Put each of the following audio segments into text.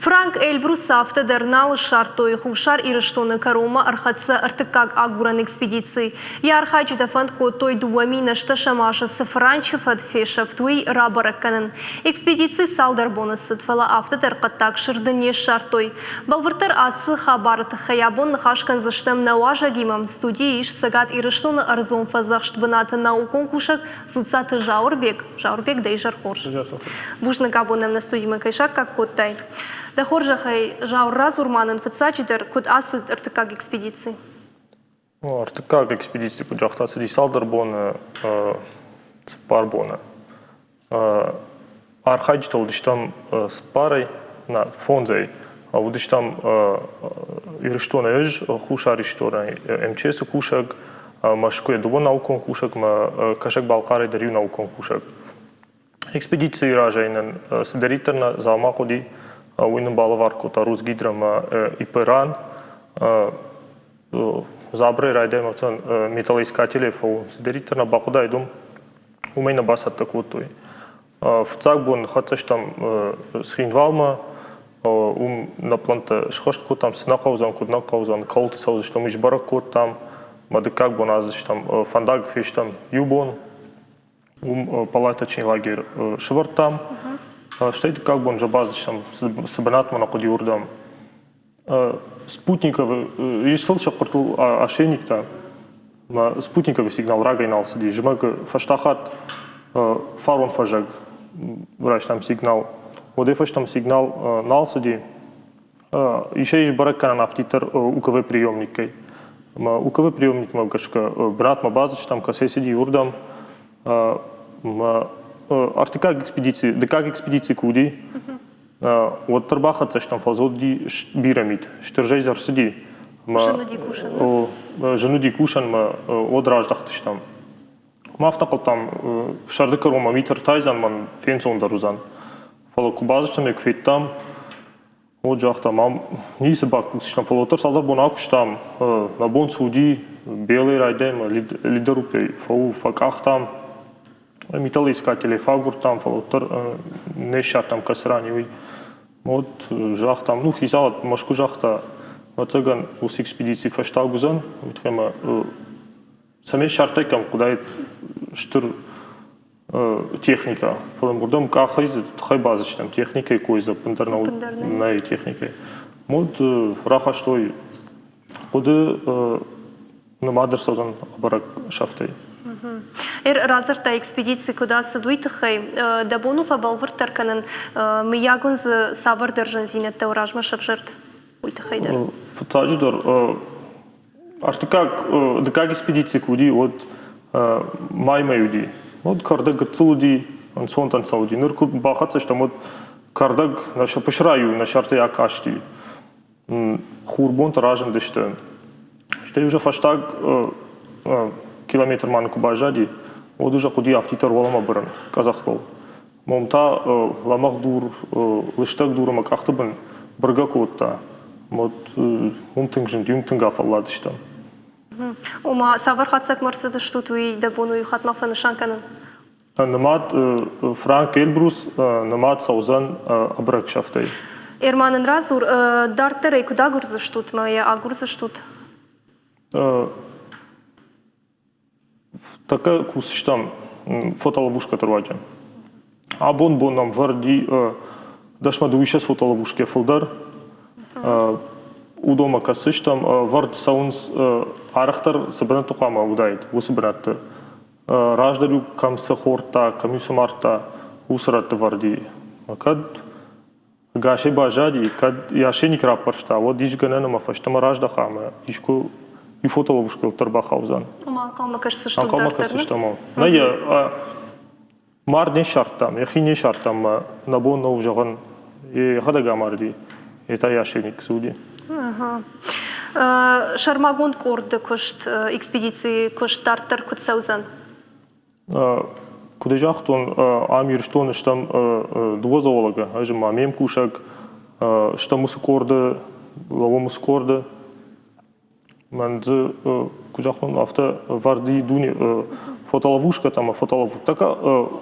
Франк Эльбрусы афтӕ дӕр нал ссардтой. Хуссар Ирыстоны кӕронмӕ ӕрхӕццӕ ӕртыккаг агурӕн экспедици. Йӕ архайджытӕ фӕнд кодтой 2080 азы цы франчы фӕд фесӕфт, уый рабӕрӕг кӕнын. Экспедици цалдӕр боны цыд, фӕлӕ афтӕ дӕр хъӕддаг сырды не ссардтой. Бӕлвырддӕр ацы хабары тыххӕй абон ныхас кӕндзыстӕм нӕ уазӕгимӕ. Студийы ис Цӕгат Ирыстоны ӕрдзон фӕдзӕхст бынаты наукон кусӕг Дзуццаты Зауырбег. Зауырбег, дӕ изӕр хорз. Бузныг, абон нӕм нӕ студимӕ кӕй саккаг кодтай. Дӕ хорзӕхӕй, Зауыр, радзур ма нын фыццаджыдӕр, куыд ацыд ӕртыккаг экспедици? Ӕртыккаг экспедици, куыд загъта, цыди цалдӕр боны, 4 боны. Архайджытӕ уыдыстӕм цыппарӕй, нӕ, фондзӕй. Уыдыстӕм Ирыстонӕй ӕз, Хуссар Ирыстонӕй МЧС-ы кусӕг, Мӕскуыйӕ дыууӕ наукон кусӕг ӕмӕ Кӕсӕг-Балхъарӕй дӕр иу наукон кусӕг. Экспедицийы разӕй нын цыдӕриддӕр нӕ дзаума хъуыди, уый нын балӕвар кодта Русгидро ӕмӕ ИП-РАН. Дзабырӕй райдайӕм афтӕ металлоискателӕй фӕуы. Цыдӕриддӕр нӕ бахъуыдаид уым, уымӕй нӕ бацӕттӕ кодтой. Фыццаг бон ныххӕццӕ стӕм Цхинвалмӕ, уым нӕ пълӕнттӕ схӕст кодтам, цы нӕ хъӕудзӕн, куыд нӕ хъӕудзӕн, кӕуылты цӕудзыстӕм, уый сбӕрӕг кодтам. Мӕ дыккаг бон ацыдыстӕм, фӕндаг фестӕм иу бон, уым палаточный лагерь сӕвӕрдтам. Стӕй дыккаг бон уже бацыдыстӕм, цы бынатмӕ нӕ хъуыди, уырдӕм. Спутниковы, ис сыл сӕ хъуыртыл ошейниктӕ, спутниковый сигнал рагӕй нал цыди. Зымӕг фӕстаг хатт фарон фӕззӕг райстам сигнал. Уӕдӕй фӕстӕмӕ сигнал нал цыди. Исӕй ис бӕрӕг кӕнӕн афтиддӕр УКВ приемникӕй. Ӕмӕ УКВ приемникмӕ гӕсгӕ бынатмӕ бацыдыстӕм, кӕцӕй цыди, уырдӕм. Ӕртыккаг экспедици, дыккаг экспедици куы уыди, уӕддӕр бахӕццӕ стӕм, фӕлӕ дзы уыди бирӕ мит. Стыр зӕй дзы ӕрцыди. Зын уыди кусӕн? Зын уыди кусӕн ӕмӕ уӕд раздӕхтыстӕм. Мах афтӕ хъуыдтам, сӕрды кӕронмӕ мит ӕртайдзӕн, мӕн фенцондӕр уыдзӕн. Фӕлӕ куы базыдтам ӕмӕ куы федтам, уӕд загътам, ам ницы бакусдзыстӕм, фӕлӕ уӕддӕр цалдӕр бон акуыстам, нӕ бон цы уыди, белӕй райдайӕм, лидорубтӕй фӕу, фӕкъахтам, металлоискателӕй фӕагуырдтам, фӕлӕ уӕддӕр не ссардтам, кӕцы ран и, уый. Вот загътам, ну, хицауад Мӕскуы загъта, ӕвӕццӕгӕн, уыцы экспедици фӕстаг уыдзӕн, уый тыххӕй ӕмӕ цӕмӕй ссардтаиккам, хъуыдаид стыр техникӕ. Фӕлӕ уырдӕм къахӕй дзы тыххӕй базыдтам, техникӕйы кой дзы ӕппындӕр нӕ уыд, нӕй техникӕйы. Вот рахастой хъуыды нымад ӕрцӕудзӕн ӕбӕрӕг сӕфтӕй. Радзырдта экспедици куыд ацыд, уый тыххӕй. Дӕ бон у фӕбӕлвырддӕр кӕнын, мыййаг уын дзы цавӕрдӕр зындзинӕдтӕ размӕ сӕвзӕрд, уый тыххӕй дӕр? Фыццаджыдӕр, ӕртыккаг, дыккаг экспедици куы уыди, уӕд маймӕ уыди. Уӕд кӕрдӕг гыццыл уыди, ӕнцонтӕн цӕуди. Ныр куы бахӕццӕ стӕм, уӕд кӕрдӕг нӕ пысырайы нӕ сӕртӕй акасти. Хурбонты разындысты. Стӕй уже фӕстаг километр ма нын куы баззади, уӕд уже хъуыди афтиддӕр уӕлӕмӕ бырын къӕдзӕхтыл. Мом та лӕмӕгъ дур, лыстӕг дур ӕмӕ къӕхты бын быргӕ кодта. Вот уым тынг зынди, уым тынг афӕлладыстӕм. Ома, цавӕр хатдзӕгмӕ ӕрцыдыстут, уый дӕ бон у иу хатт ма фӕнысан кӕнын? Нымад Франк Эльбрус нымад цӕудзӕн ӕбӕрӕг сӕфтӕй. Эрман ын радзур, дарддӕр ӕй куыд агурдзыстут мӕ йӕ агурдзыстут? Тӕккӕ кусыстӕм фотоловушкӕты руаджы. Абон бон нӕм вӕрди дӕсмӕ дыууиссӕдз фотоловушкӕ фылдӕр. Уыдонмӕ кӕсдзыстӕм, вӕрд цӕуынц арӕхдӕр цы бынӕтты хъуамӕ уыдаид, уыцы бынӕтты. Раздӕр-иу кӕм цы хордта, кӕм-иу цы мардта, уыцы рӕтты вӕрди. Кӕд ӕгасӕй баззади, кӕд йӕ ошейник раппӕрста, уӕд ис гӕнӕн ӕмӕ фӕстӕмӕ раздӕха ӕмӕ искуы иу фотоловушкӕйыл дӕр бахаудзӕн. Ома ӕнхъӕлмӕ кӕсдзыстут Ӕнхъӕлмӕ кӕсдзыстӕм. Нӕ йӕ мард не ссардтам, йӕхи не ссардтам ӕмӕ нӕ бон нӕу зӕгъын, йӕхӕдӕг амарди, йе та йӕ ошейник цы уыди. Сӕрмагонд къорды куыст, экспедицийы куыст дарддӕр куыд цӕудзӕн? Куыд загътон, ам Ирыстоны стӕм дыууӕ зоологы, ӕз ӕмӕ ме мкусӕг, стӕм уыцы къорды, лӕууӕм уыцы къорды. Мӕн дзы, куыд загътон, афтӕ вӕрди дуне фотоловушкӕтӕ ӕмӕ фотоловушкӕ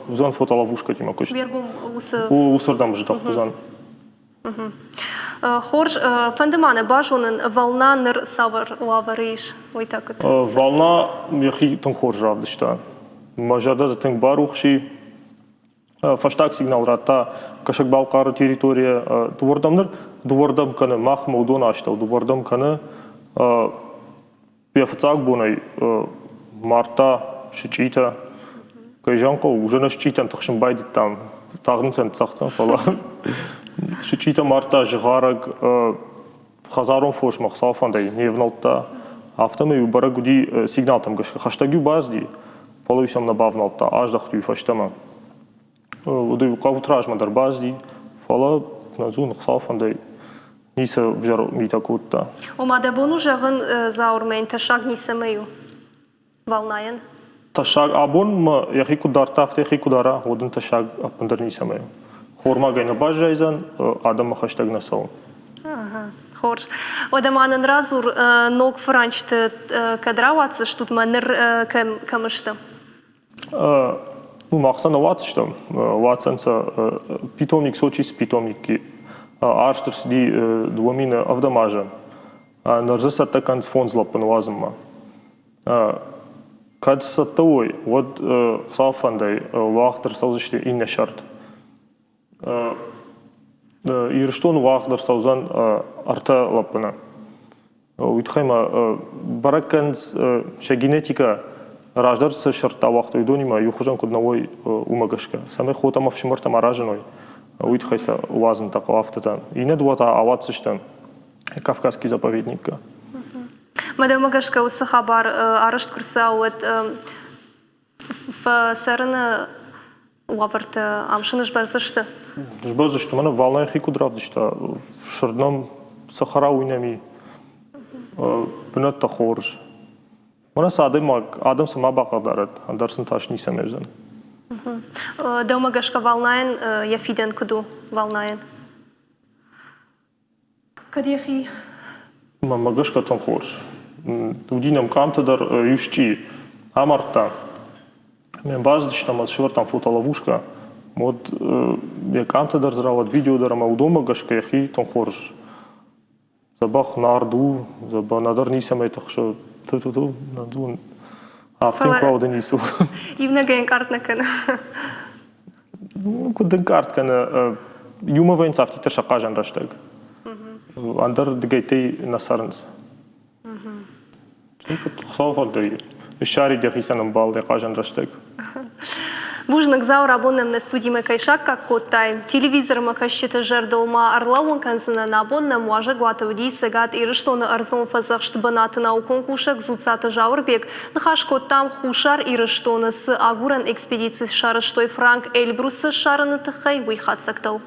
уыдзӕн фотоловушкӕтимӕ куыст. Уыцы Уыцырдӕм здӕхт уыдзӕн. Хорз, фӕнды ма нӕ базонын, Волна ныр цавӕр уавӕры ис, уый та куыд? Волна йӕхи тынг хорз равдыста. Мӕ зӕрдӕ дзы тынг барухс и. Фӕстаг сигнал радта Кӕсӕг-Балхъары территорийӕ дыууӕрдӕм ныр дыууӕрдӕм кӕны, махмӕ уыдон астӕу дыууӕрдӕм кӕны. Йӕ фыццаг бонӕй мардта сычъитӕ. Кӕй зӕгъын хъӕуы, уже нӕ сычъитӕн тыхсын байдыдтам. Тагъд нын сӕ ныццӕгъддзӕн, фӕлӕ сычъитӕ мардта зыгъарӕг, хӕдзарон фосмӕ Хуыцауы фӕндӕй не внӕлдта. Афтӕмӕй-иу бӕрӕг уыди сигналтӕм гӕсгӕ. Хӕстӕг-иу бацыди, фӕлӕ-иу сӕм нӕ бавнӕлдта, аздӕхт-иу фӕстӕмӕ. Уыд-иу хъӕуты размӕ дӕр бацыди, фӕлӕ нӕ зоны, Хуыцауы фӕндӕй ницы ӕвзӕр митӕ кодта. Ома дӕ бон у зӕгъын, Зауырмӕ йын тӕссаг ницӕмӕй у Волнайӕн? Тӕссаг абон мӕ йӕхи куыд дардта, афтӕ йӕхи куы дара, уӕд ын тӕссаг ӕппындӕр ницӕмӕй у. Хормагӕй нӕ баззайдзӕн, адӕммӕ хӕстӕг нӕ цӕуы. Хорз. Уӕдӕ ма нын радзур, ног фыранчыты кӕд рауадздзыстут мӕ ныр кӕм сты? Ну, мах сӕ нӕ уадздзыстӕм. Уадздзӕн сӕ питомник Сочи питомникки арӕзт ӕрцыди 2007 азы. Ныр дзы цӕттӕ кӕнынц фондз лӕппыны уадзынмӕ. Кӕд цӕттӕ уой, уӕд Хуыцауы фӕндӕй уагъд ӕрцӕудзысты иннӕ сӕрд. Ирыстоны уагъд ӕрцӕудзӕн ӕртӕ лӕппыны. Уый тыххӕй ма бӕрӕг кӕнынц сӕ генетикӕ раздӕр цы сырдтӕ ауагътой, уыдонимӕ иухуызон куыд нӕ уой, уымӕ гӕсгӕ. Цӕмӕй хотӕ ӕмӕ ӕфсымӕртӕ ма разыной, уый тыххӕй сӕ уадзынтӕ хъӕуы афтӕтӕ. Иннӕ дыууӕ та ауадздзыстӕм Кавказский заповедникка. Мӕ дӕумӕ гӕсгӕ уыцы хабар арӕзт куы рцӕуа, уӕд фӕцӕрыны уавӕртӕ ам сын сбӕрздзысты? Сбӕрздзысты. Мӕнӕ Вална йӕхи куыд равдыста, сырд нӕм цӕхӕра уый нӕм и. Бынӕттӕ хорз. Мӕнӕ цы адӕймаг, адӕм цы ма бахъыгдарӕд, ӕндӕр сын тас ницӕмӕй уыдзӕн. Дӕумӕ гӕсгӕ Валнайӕн йӕ фидӕн куыд у, Валнайӕн? Кӕд йӕхи Мӕнмӕ гӕсгӕ тынг хорз. Уыди нӕм къамтӕ дӕр исчи амардта. Ме бацыдыстӕм ӕмӕ сӕвӕрдтам фотоловушкӕ. Уӕд йӕ къамтӕ дӕр дзы рауад, видео дӕр ӕмӕ уыдонмӕ гӕсгӕ йӕхи тынг хорз. Дзӕбӕх нард у, дзӕбӕх нӕдӕр ницӕмӕй тыхсы. Ту-ту-ту, афтӕ куы ауды ницы у. Иунӕгӕй ӕнкъард нӕ кӕны. Куыд ӕнкъард кӕны, иумӕ вӕййынц афтидтӕ сӕ хъазӕн рӕстӕг. Ӕндӕр дыгӕйттӕй нӕ цӕрынц. Хуыцауы фӕндӕй ссарид йӕхицӕн ӕмбал йӕ хъазӕн рӕстӕг. Бузныг, Зауыр, абон нӕм нӕ студимӕ кӕй саккаг кодтай. Телевизормӕ кӕсджыты зӕрдыл ма ӕрлӕууын кӕндзынӕн, абон нӕм уазӕгуаты уыди Цӕгат Ирыстоны ӕрдзон фӕдзӕхст бынаты наукон кусӕг Дзуццаты Зауырбег. Ныхас кодтам Хуссар Ирыстоны цы агурӕн экспедици сарӕзтой Франк Эльбрусы ссарыны тыххӕй, уый хатдзӕгтыл.